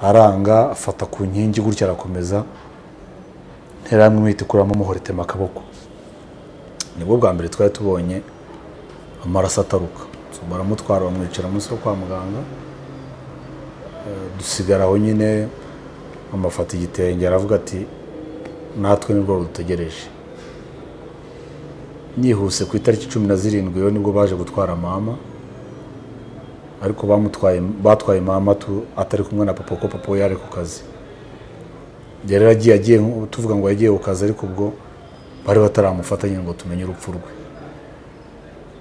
Aranga afata ku nkingi gutya arakomeza, interahamwe imwe ihita ikuramo umuhoro itema akaboko. Nibwo bwa mbere twari tubonye amaraso ataruka. Baramutwara bamwicara munsi yo kwa muganga, dusigara aho nyine. Amafata igitenge aravuga ati natwe nibwo rudutegereje. Nihuse ku itariki 17 rero nibwo baje gutwara mama, ariko batwaye mama atari kumwe na papa kuko papa we yari ku kazi. Yari agiye tuvuga ngo yagiye ku kazi, ariko ubwo bari bataramufata nyine ngo tumenye urupfu rwe.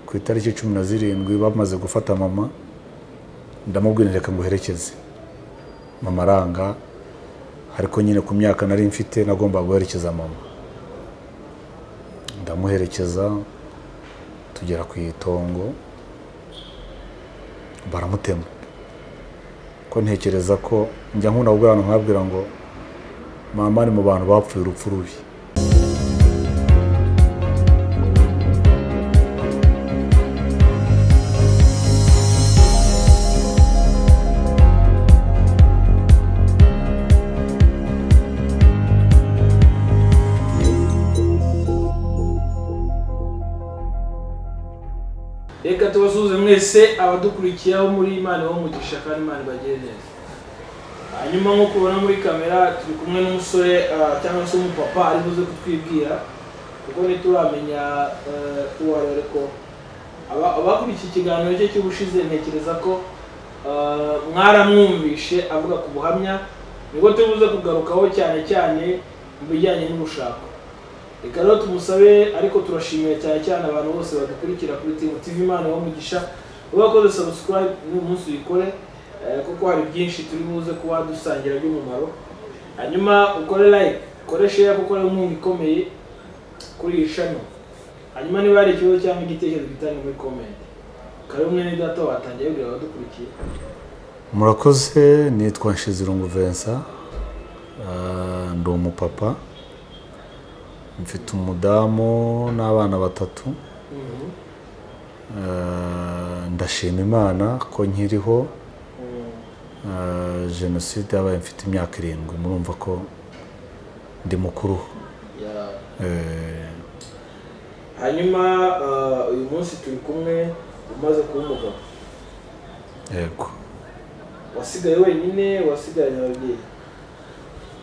Ku itariki 17 bamaze gufata mama, ndamubwira reka nguherekeze. Mama aranga, ariko nyine ku myaka nari mfite nagomba guherekeza mama. Ndamuherekeza tugera ku itongo baramutema. Ko ntekereza ko njya nkunda kubwira abantu nkabwira ngo mama ari mu bantu bapfuye urupfu rubi. Reka tubasuhuze mwese abadukurikiye aho muri, Imana ibahe umugisha kandi Imana ibagire neza. Hanyuma nk'uko ubona muri kamera turi kumwe n'umusore cyangwa se umupapa ari buze kutwibwira, kuko ntituramenya uwo ari we, ariko abakurikiye ikiganiro cye cy'ubushize ntekereza ko mwaramwumvishe avuga ku buhamya, nibwo turi buze kugarukaho cyane cyane mu bijyanye n'urushako. Reka rero tumusabe, ariko turashimira cyane cyane abantu bose badukurikira kuri Team TV, Imana ibahe umugisha. Ubakoze subscribe n'uyu munsi uyikore, kuko hari byinshi turi buze kuba dusangira by'umumaro. Hanyuma ukore like, ukore share kuko ari inkunga ikomeye kuri iyi channel. Hanyuma niba hari ikibazo cyangwa igitekerezo gitange muri comment. Karibu mwene data, watangiye kubwira abadukurikiye. Murakoze, nitwa Nshizirungu Vincent, ndi umupapa, mfite umudamu n'abana batatu. Ndashima Imana ko nkiriho. Jenoside yabaye mfite imyaka 7, murumva ko ndi mukuru. Hanyuma uyu munsi turi kumwe umaze kuba umugabo. Yego. Wasigaye wenyine, wasigaranye ababyeyi?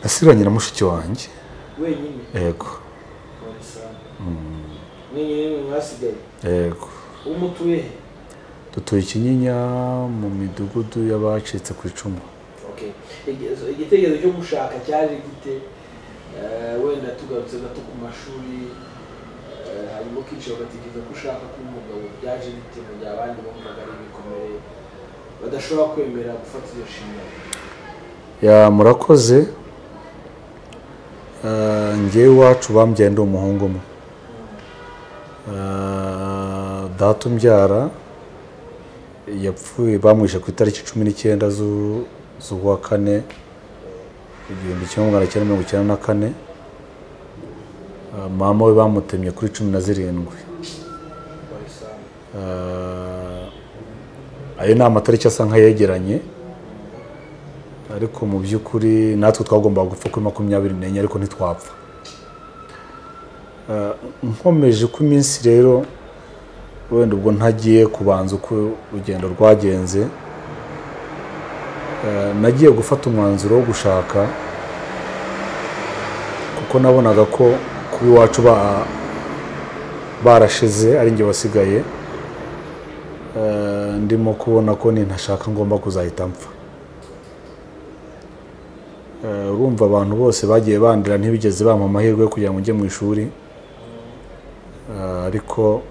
Nasigaranye na mushiki wanjye. Wenyine? Yego. Mwenyine mwasigaye? Yego. Umutuye he? Dutuye Kinyinya mu midugudu y'abacitse ku icumu. Okay. Igitekerezo cyo gushaka cyaje gite? Wenda tugarutse gato ku mashuri, hanyuma ukicara ugatekereza ko ushaka kuba umugabo, byaje bite mu gihe abandi bumvaga ari ibikomere badashobora kwemera gufata iyo nshingano? Ya, murakoze. Njyewe iwacu bambyaye ndi umuhungu umwe. Data umbyara yapfuye bamwishe ku itariki 19 z'ukwa kane 1994. Mama we bamutemye kuri 17. Ayo ni amatariki asa nk'ayegeranye, ariko mu by'ukuri natwe twagombaga gupfa kuri 24 ariko ntitwapfa. Nkomeje ku minsi rero, wenda ubwo ntagiye kubanza uko urugendo rwagenze, nagiye gufata umwanzuro wo gushaka, kuko nabonaga ko kuba iwacu barashize ari njye wasigaye. Ndimo kubona ko nintashaka ngomba kuzahita mpfa. Urumva abantu bose bagiye bandira ntibigeze bampa amahirwe yo kugira ngo njye mu ishuri, ariko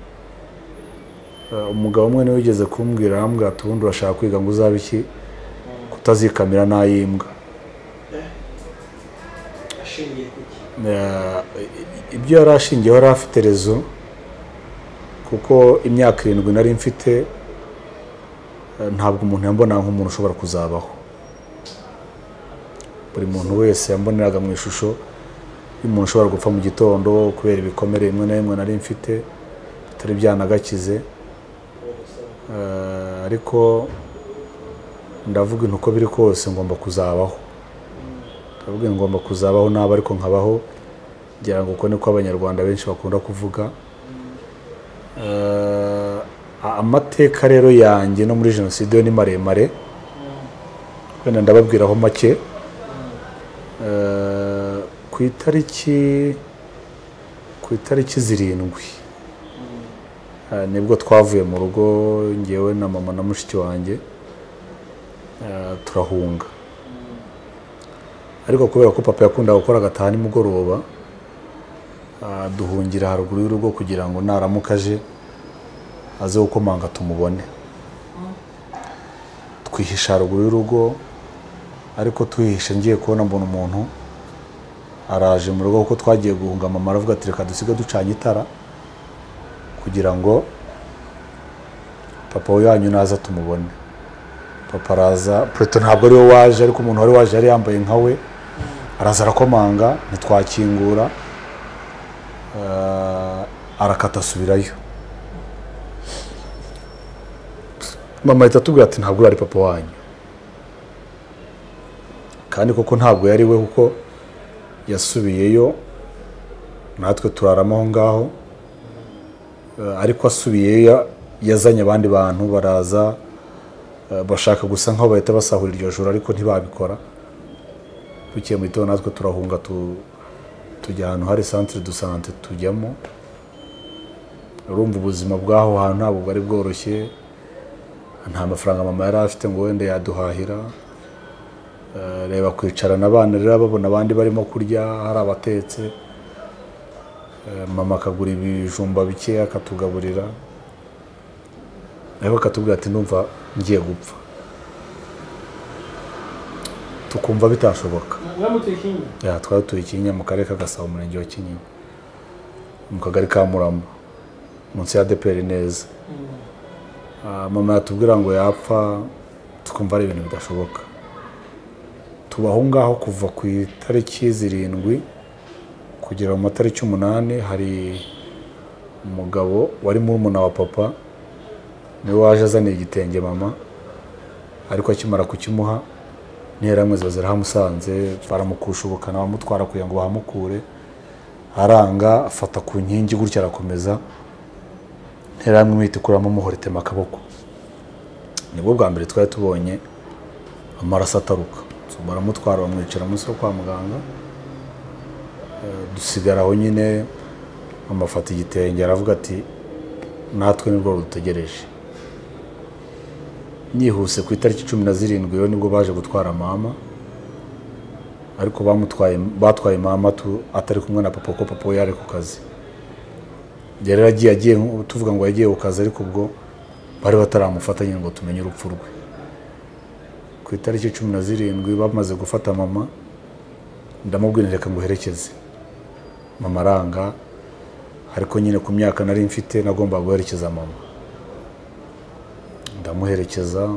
umugabo umwe niwe wigeze kumbwira, arambwira ati ubundi urashaka kwiga ngo uzabe iki kutazikamira n'ayimbwa. Ashingiye kuki? Ibyo yari ashingiyeho yari afite rezo, kuko imyaka 7 nari mfite ntabwo umuntu yambona nk'umuntu ushobora kuzabaho. Buri muntu wese yamboneraga mu ishusho y'umuntu ushobora gupfa mu gitondo kubera ibikomere bimwe na bimwe nari mfite bitari byanagakize. Ariko Ndavuga intu uko biri kose ngomba kuzabaho. Ndavuga ngomba kuzabaho naba ariko nkabaho, ngira ngo uko niko Abanyarwanda benshi bakunda kuvuga. Amateka rero yanjye no muri jenoside yo ni maremare, wenda ndababwiraho make. Ku itariki 7 nibwo twavuye mu rugo, ngewe na mama na mushiki wanjye, turahunga. Ariko kubera ko papa yakundaga gukora agataha nimugoroba, duhungira haruguru y'urugo kugira ngo naramuka aje aze gukomanga tumubone. Twihisha haruguru y'urugo, ariko tuhihishe ngiye kubona mbona umuntu araje mu rugo, kuko twagiye guhunga. Mama aravuga ati reka dusige ducanye itara kugira ngo papa wanyu naza tumubone. Papa araza, Preto ntabwo ari we waje, ariko umuntu wari waje yari yambaye nka we, araza arakomanga, ntitwakingura, arakata asubirayo. Mama ahita atubwira ati ntabwo ari papa wanyu, kandi koko ntabwo yari we, kuko yasubiyeyo natwe turarama aho ngaho. Ariko asubiyeyo yazanye abandi bantu baraza, bashaka gusa nkaho bahita basahura iryo joro, ariko ntibabikora. Bukeye mu gitondo natwe turahunga, tujya ahantu hari centre de santé tujyamo. Urumva ubuzima bw'aho hantu ntabwo bwari bworoshye, nta mafaranga mama yari afite ngo wenda yaduhahira. Reba kwicarana abana rero babona abandi barimo kurya, hari abatetse, mama akagura ibijumba bike akatugaburira, ariko akatubwira ati ndumva ngiye gupfa. Tukumva bitashoboka. Twari tuye Kinyinya mu karere ka Gasabo, umurenge wa Kinyinya, mu kagari ka Murama, munsi ya ADPR neza. Mama yatubwira ngo yapfa, tukumva ari ibintu bidashoboka. Tubaho ngaho kuva ku itariki 7 kugera mu matariki 8. Hari umugabo wari murumuna wa papa, niwe waje azaniye igitenge mama, ariko akimara kukimuha interahamwe ziba zirahamusanze, baramukusha ubukana, bamutwara kugira ngo bahamukure, aranga afata ku nkingi gutya arakomeza, interahamwe imwita ikuramo amuhora itema akaboko. Nibwo bwa mbere twari tubonye amaraso ataruka. Baramutwara bamwicara munsi yo kwa muganga, dusigara aho nyine. Mama afata igitenge aravuga ati natwe nibwo rudutegereje. Nihuse ku itariki 17 rero nibwo baje gutwara mama, ariko batwaye mama atari kumwe na papa, kuko papa we yari ku kazi. Yari agiye tuvuga ngo yagiye ku kazi, ariko ubwo bari bataramufata nyine ngo tumenye urupfu rwe. Ku itariki 17 bamaze gufata mama, ndamubwira reka nguherekeze. Mama aranga, ariko nyine ku myaka nari mfite nagomba guherekeza mama. Ndamuherekeza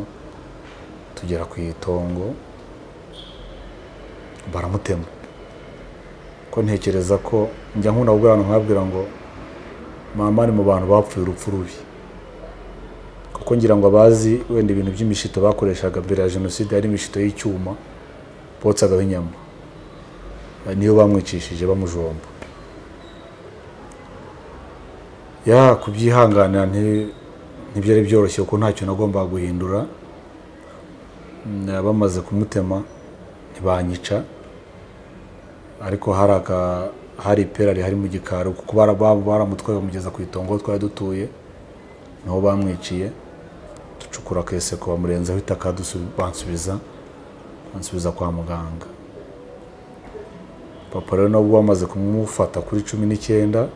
tugera ku itongo, baramutema. Ko ntekereza ko njya nkunda kubwira abantu nkababwira ngo mama ni mu bantu bapfuye urupfu rubi, kuko ngira ngo abazi wenda ibintu by'imishito bakoreshaga mbere ya jenoside, ari imishito y'icyuma botsagaho inyama, niyo bamwicishije bamujomba. Ya kubyihanganira ntibyari byoroshye, kuko ntacyo nagombaga guhindura. Bamaze kumutema ntibanyica, ariko hari ipera rihari mu gikari, kuko baramutwaye bamugeza ku itongo twari dutuye, niho bamwiciye. Ducukura akeseko bamurenzaho itaka, bansubiza kwa muganga. Papa rero nabwo bamaze kumufata kuri 19,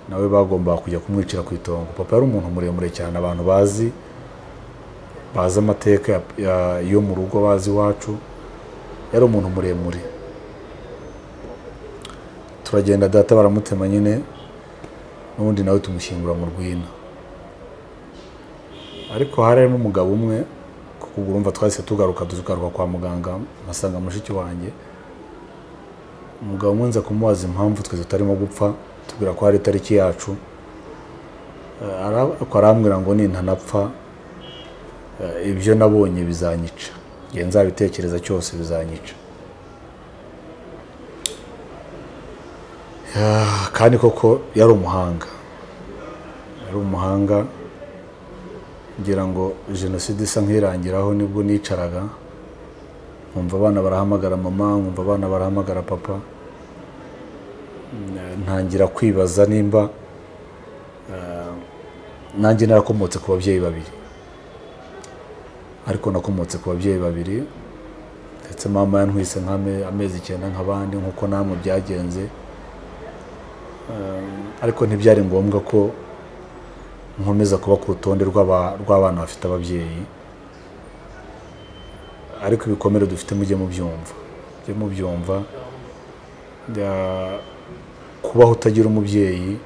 nawe bagomba kujya kumwicira ku itongo. Papa yari umuntu muremure cyane, abantu bazi amateka yo mu rugo, bazi iwacu, yari umuntu muremure. Turagenda data baramutema nyine, n'ubundi nawe tumushyingura mu rwina. Ariko harimo umugabo umwe, kuko urumva twahise tugaruka kwa muganga, mpasanga mushiki wanjye. Umugabo umwe nza kumubaza impamvu twe tutarimo gupfa, tubwira ko hari itariki yacu, ariko arambwira ngo nintanapfa Ibyo nabonye bizanyica, ngiye nzabitekereza cyose bizanyica. Kandi koko yari umuhanga, yari umuhanga. Ngira ngo jenoside isa nk'irangiraho nibwo nicaraga nkumva abana barahamagara mama, nkumva abana barahamagara papa. Ntangira kwibaza nimba nanjye narakomotse ku babyeyi babiri, ariko nakomotse ku babyeyi babiri, ndetse mama yantwise nk'amezi 9 nk'abandi nk'uko namwe byagenze. Ariko ntibyari ngombwa ko nkomeza kuba ku rutonde rw'abana bafite ababyeyi. Ariko ibikomere dufite mujye mubyumva, mujye mubyumva. Kubaho utagira umubyeyi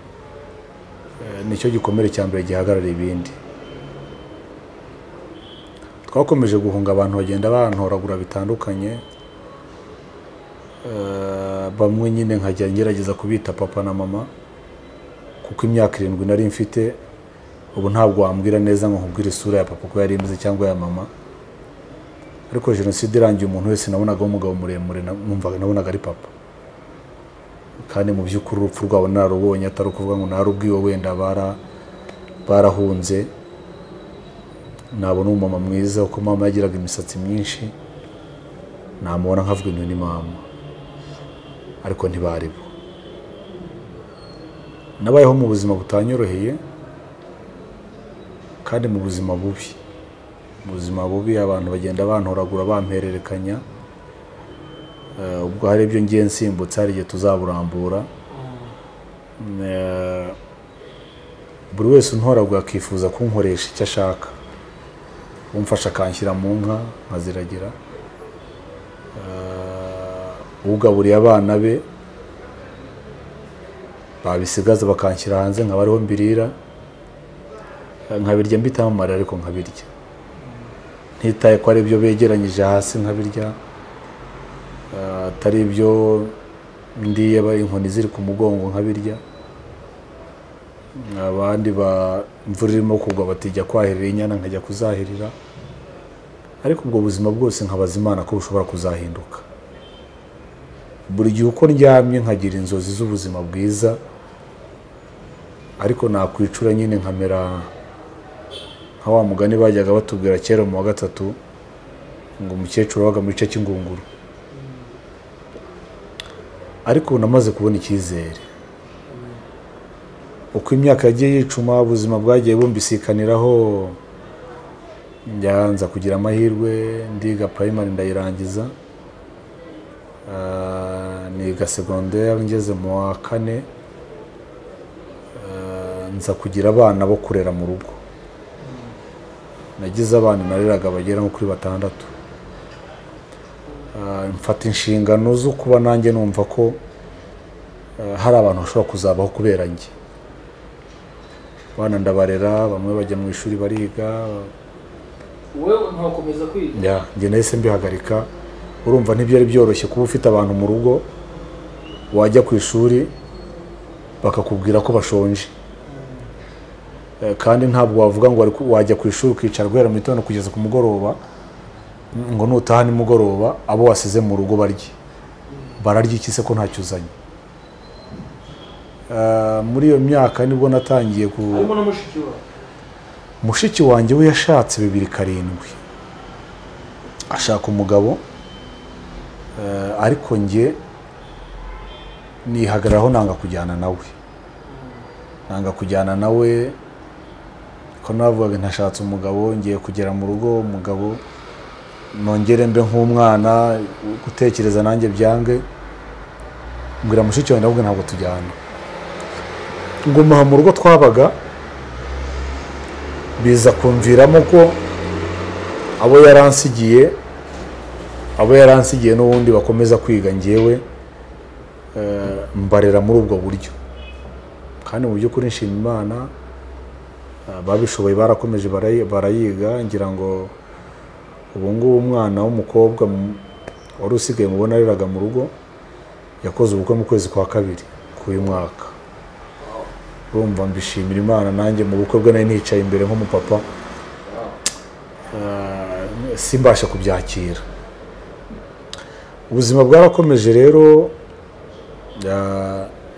nicyo gikomere cya mbere gihagarara ibindi. Twakomeje guhunga, abantu bagenda bantoragura bitandukanye. Bamwe nyine nkajya ngerageza kubita papa na mama, kuko imyaka 7 nari mfite. Ubu ntabwo wambwira neza ngo nkubwire isura ya papa uko yari imeze cyangwa ya mama. Ariko jenoside irangiye umuntu wese nabonaga umugabo muremure numvaga nabonaga ari papa, kandi mu by'ukuri urupfu rwabo nararubonye, atari ukuvuga ngo narubwiwe wenda barahunze. Nabona umumama mwiza, uko mama yagiraga imisatsi myinshi namubona nkavuga ni mama, ariko ntibari bo. Nabayeho mu buzima butanyoroheye kandi mu buzima bubi, mu buzima bubi. Abantu bagenda bantoragura bampererekanya. Ubwo hari ibyo ngiye nsimbutse, hari igihe tuzaburambura. Buri wese untoragura akifuza kunkoresha icyo ashaka, umfasha akanshyira mu nka nkaziragira, ugaburiye abana be babisigaza bakanshyira hanze nkaba ariho mbirira, nkabirya mbitamara ariko nkabirya, ntitaye ko ari ibyo begeranyije hasi nkabirya, atari ibyo ndiye inkoni ziri ku mugongo nkabirya. Abandi ba imvura irimo kugwa batijya kwahirira inyana nkajya kuzahirira. Ariko ubwo buzima bwose nkabaza Imana ko bushobora kuzahinduka. Buri gihe uko ndyamye nkagira inzozi z'ubuzima bwiza, ariko nakwicura nyine nkamera nka wa mugani bajyaga batubwira kera mu wa 3 ngo umukecuru wabaga mu gice cy'ingunguru. Ariko namaze kubona icyizere. Uko imyaka yagiye yicuma, ubuzima bwagiye bumbisikaniraho, nyanza kugira amahirwe ndiga primary ndayirangiza, niga secondaire ngeze mu wa 4, nza kugira abana bo kurera mu rugo. Nagize abana nareraga bagera nko kuri 6. Mfata inshingano zo kuba nanjye numva ko hari abantu bashobora kuzabaho kubera njye. Abana ndabarera, bamwe bajya mu ishuri bariga. Wowe ntukomeza kwiga? Njye nahise mbihagarika. Urumva ntibyari byoroshye kuba ufite abantu mu rugo, wajya ku ishuri bakakubwira ko bashonje. Kandi ntabwo wavuga ngo wajya ku ishuri ukicara guhera mu gitondo kugeza ku mugoroba, ngo nutaha nimugoroba abo wasize mu rugo barye. Bararya iki se ko ntacyo uzanye? Muri iyo myaka nibwo natangiye ku harimo na mushiki wawe. Mushiki wanjye we yashatse 2007 ashaka umugabo, ariko njye nihagararaho nanga kujyana nawe. Nanga kujyana nawe ko navugaga ntashatse umugabo, ngiye kugera mu rugo umugabo nongere mbe nk'umwana, gutekereza nanjye byange. Mbwira mushiki wanjye ndavuga ntabwo tujyana. Nguma mu rugo twabaga, biza kumviramo ko abo yaransigiye n'ubundi bakomeza kwiga, ngewe mbarera muri ubwo buryo. Kandi mu by'ukuri nshima Imana, babishoboye barakomeje barayiga. Ngira ngo ubu ngubu umwana w'umukobwa wari usigaye mubona areraga mu rugo yakoze ubukwe mu kwezi kwa 2 k'uyu mwaka. Urumva mbishimira Imana, nanjye mu bukwe bwe nari nicaye imbere nk'umupapa. Simbasha kubyakira. Ubuzima bwarakomeje rero,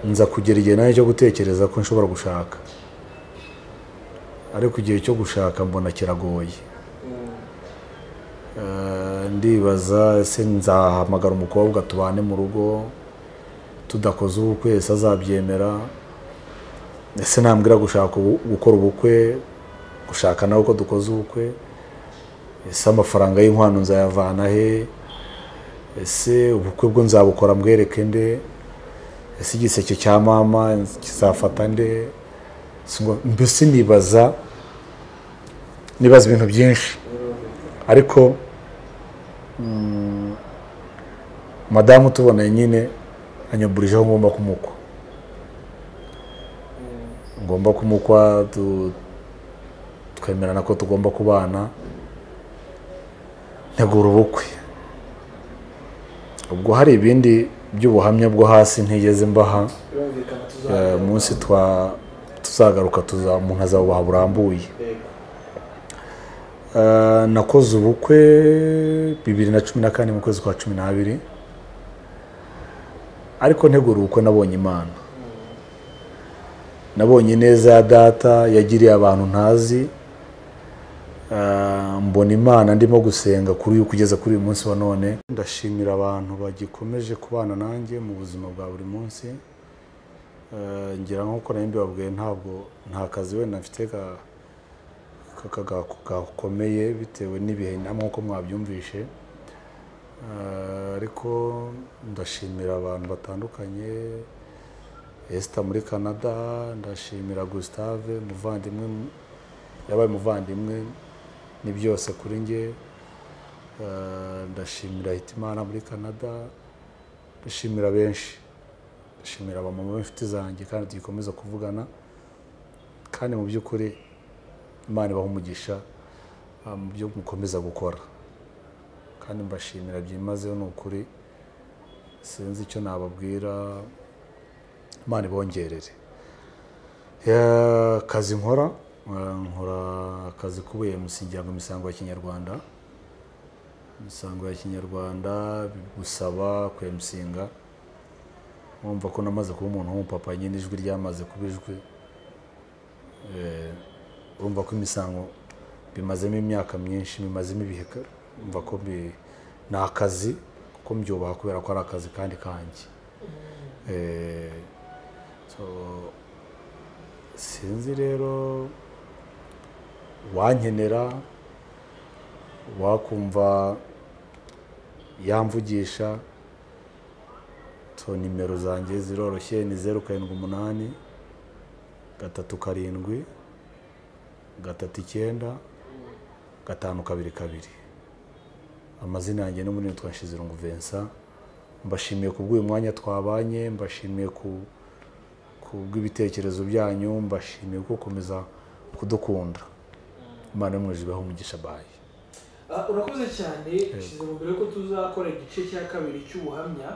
nza kugera igihe nanjye cyo gutekereza ko nshobora gushaka, ariko igihe cyo gushaka mbona kiragoye. Ndibaza ese nzahamagara umukobwa tubane mu rugo tudakoze ubukwe, ese azabyemera? Ese nambwira gushaka gukora ubukwe, gushaka nawe ko dukoze ubukwe, ese amafaranga y'inkwano nzayavana he? Ese ubukwe bwo nzabukora mbwereke nde? Ese igiseke cya mama kizafata nde? Mbese nibaza ibintu byinshi. Ariko madamu tubonanye nyine anyaburijeho ngomba kumukwa, ngomba kumukwa, twemerana ko tugomba kubana, ntegura ubukwe. Ubwo hari ibindi by'ubuhamya bwo hasi ntigeze mbaha, umunsi tuzagaruka umuntu azabubaha burambuye. Nakoze ubukwe 2014 mu kwezi kwa 12, ariko ntegura ubukwe nabonye Imana, nabonye neza ya data yagiriye abantu ntazi. Mbona Imana ndimo gusenga kuri uyu kugeza kuri uyu munsi wa none. Ndashimira abantu bagikomeje kubana nanjye mu buzima bwa buri munsi. Ngira nkuko nari mbibabwiye, ntabwo nta kazi wenda mfite gakomeye bitewe n'ibihe namwe nkuko mwabyumvishe, ariko ndashimira abantu batandukanye, Esther muri Canada, ndashimira Gustave muvandimwe, yabaye umuvandimwe ni byose kuri nge. Ndashimira Hitimana muri Canada, ndashimira benshi, ndashimira abamama b'inshuti zanjye kandi tugikomeza kuvugana, kandi mu by'ukuri Imana ibaha umugisha mu byo mukomeza gukora, kandi mbashimira byimazeyo. Ni ukuri sinzi icyo nababwira, Imana ibongerere. Akazi nkora, nkora akazi k'ubuyemusi ngira ngo imisango ya Kinyarwanda, imisango ya Kinyarwanda bigusaba kwemusinga. Mwumva ko namaze kuba umuntu w'umupapa nyine, ijwi ryamaze kuba ijwi. Urumva ko imisango bimazemo imyaka myinshi, bimazemo ibihe, umva ko ni akazi kuko mbyubaha kubera ko ari akazi kandi kanjye. So sinzi rero wankenera, wakumva yamvugisha, so nimero zanjye ziroroshye ni 078 37 39 522. Amazina yanjye n'ubundi nitwa Nshizirungu Vincent. Mbashimiye kubw'uyu mwanya twabanye, mbashimiye kubw'ibitekerezo byanyu, mbashimiye gukomeza kudukunda. Imana yo mu ijuru ibahe umugisha. Bayi. Urakoze cyane Nshizirungu. Mbere ko tuzakora igice cya kabiri cy'ubuhamya,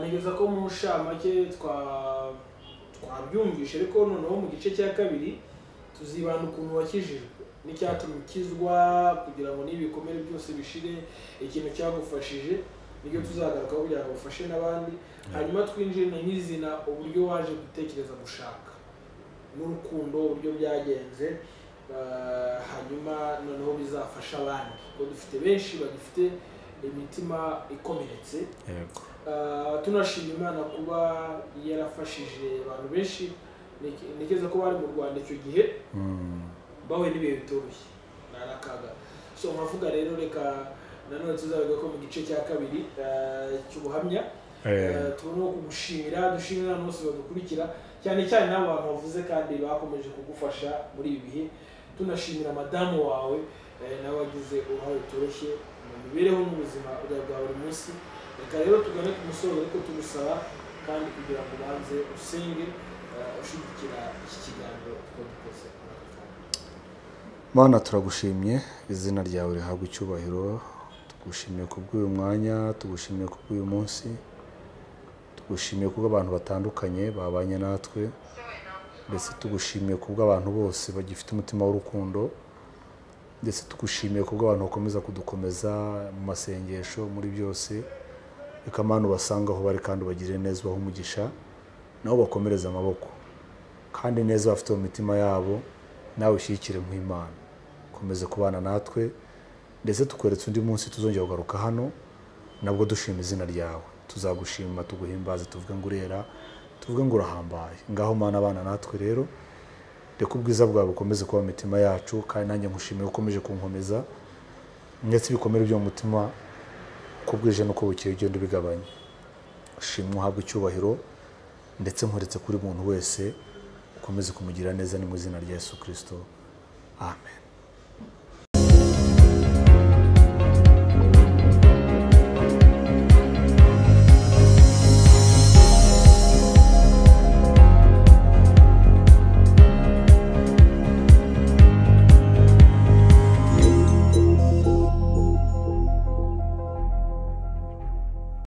ntegereza ko mu nshamake twabyumvishe, ariko noneho mu gice cya kabiri tuzibanda ukuntu wakijijwe n'icyatumye ukizwa, kugira ngo n'ibikomere byose bishire, ikintu cyagufashije nibyo tuzagarukaho kugira ngo ufashe n'abandi. Hanyuma twinjire na nyizina uburyo waje gutekereza gushaka n'urukundo, uburyo byagenze, hanyuma noneho bizafasha abandi kuko dufite benshi bagifite imitima ikomeretse. Tunashima Imana kuba yarafashije abantu benshi, ntekereza ko bari mu Rwanda icyo gihe bahuye n'ibihe bitoroshye n'akaga. So nkavuga rero reka nanone tuzabiga ko mu gice cya kabiri cy'ubuhamya tubone kugushimira, dushimira abantu bose badukurikira, cyane cyane n'abo bantu bavuze kandi bakomeje kugufasha muri ibi bihe. Tunashimira madamu wawe nawe wagize uruhare rutoroshye mu mibereho n'ubuzima bwawe bwa buri munsi. Reka rero tugane ku musozo, ariko tugusaba kandi kugira ngo ubanze usenge ushyigikira iki kiganiro twadukoze. Mana turagushimye, izina ryawe rihabwe icyubahiro. Tugushimiye kubw'uyu mwanya, tugushimiye kubw'uyu munsi, tugushimiye kubw'abantu batandukanye babanye natwe, ndetse tugushimiye kubw'abantu bose bagifite umutima w'urukundo. Ndetse tugushimiye kubwo abantu bakomeza kudukomeza mu masengesho muri byose. Reka Mana ubasange aho bari kandi ubagirire neza, ubahe umugisha, nabo bakomereze amaboko kandi neza bafite mu mitima yabo, nawe ushyigikire nk'Imana. Komeze kubana natwe, ndetse tukweretse undi munsi tuzongera kugaruka hano nabwo dushima izina ryawe. Tuzagushima, tuguhimbaze, tuvuge ngo urera, tuvuge ngo urahambaye. Ngaho Mana abana natwe rero, reka ubwiza bwawe bukomeze kuba mu mitima yacu, kandi nanjye nkushimiye ko ukomeje kunkomeza, ndetse ibikomere byo mu mutima uko bwije n'uko bukeye ugenda ubigabanya. Shimwa, uhabwe icyubahiro, ndetse nkuretse kuri muntu wese ukomeze kumugira neza, ni mu izina rya Yesu Kristo, amen.